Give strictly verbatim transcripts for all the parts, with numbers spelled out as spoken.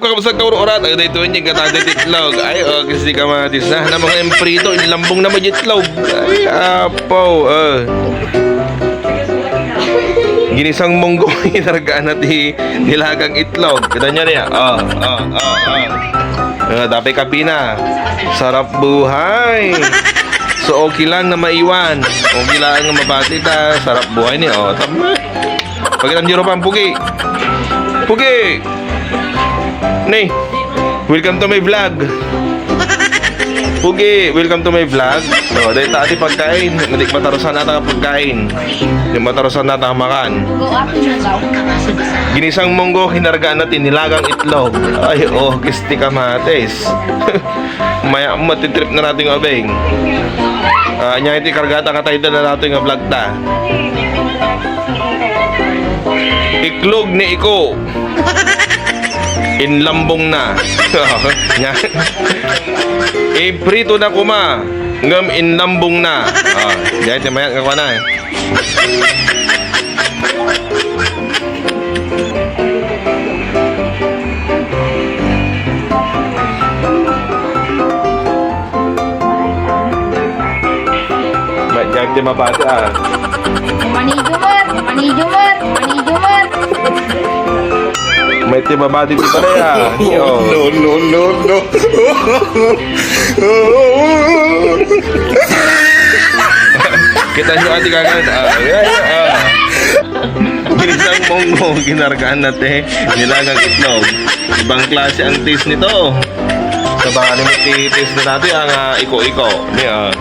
Kakabsat, kaur-urat, ay, daytoy, yung katadit itlog. Ay, oh, kasi kamatis na. Na mga emprito, inlambong na may itlog. Ay, apaw, oh. Ginisang munggo, inargaan na ti nilagang itlog. Kita niyo niya? Oh, oh, oh, oh. Oh, dapat kape na. Sarap buhay. So, okay lang na maiwan. Okay lang na mabati ta. Sarap buhay ni, oh, tama. Pagkita niyo pa, Pugi. Pugi! Nay, welcome to my vlog. Pugi, welcome to my vlog. No, dahil ta ti pagkain, hindi matarusan nata nga pagkain. Hindi matarusan nata nga makan. Ginisang munggo, hinargaan na ti nilagang itlog. Ay, oh, kisti kamatis. Maya, matitrip na natin, abeng. Ah, nya iti kargata nga title na natin nga vlog ta. Iklog ni Iko. Inlambong na. Nya. Iprito na kuma. Ngem inlambong na. Ah, diay ti mayat nga kuana. May diay ti mabati, ah. Manijumer, manijumer, manijumer. May ti mabati ti pare, ah. Oh. No, no, no, no. Kita niyo, ati, kagan. Ah, yeah, yeah, ah. Ginisang munggo, ginargaan na ti nilagang itlog. Ibang klase ang taste nito. Sa bali mo, ti-taste na natin ang, ah, iko-iko. Niya.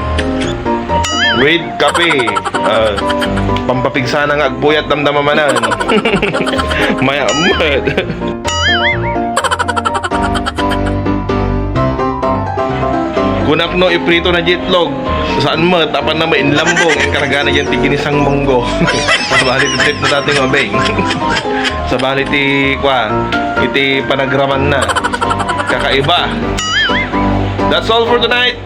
With kape. Ah, pampapigsana nga agpuyat, damdama manan. Maya, mat. Kunak no iprito na diay itlog. Saan mo? Tapan na mainlambong. Inkarga na diay ti ginisang munggo. Sabali ti trip na natin, abeng. Sabali ti, kwa, iti panagraman na. Kakaiba. That's all for tonight.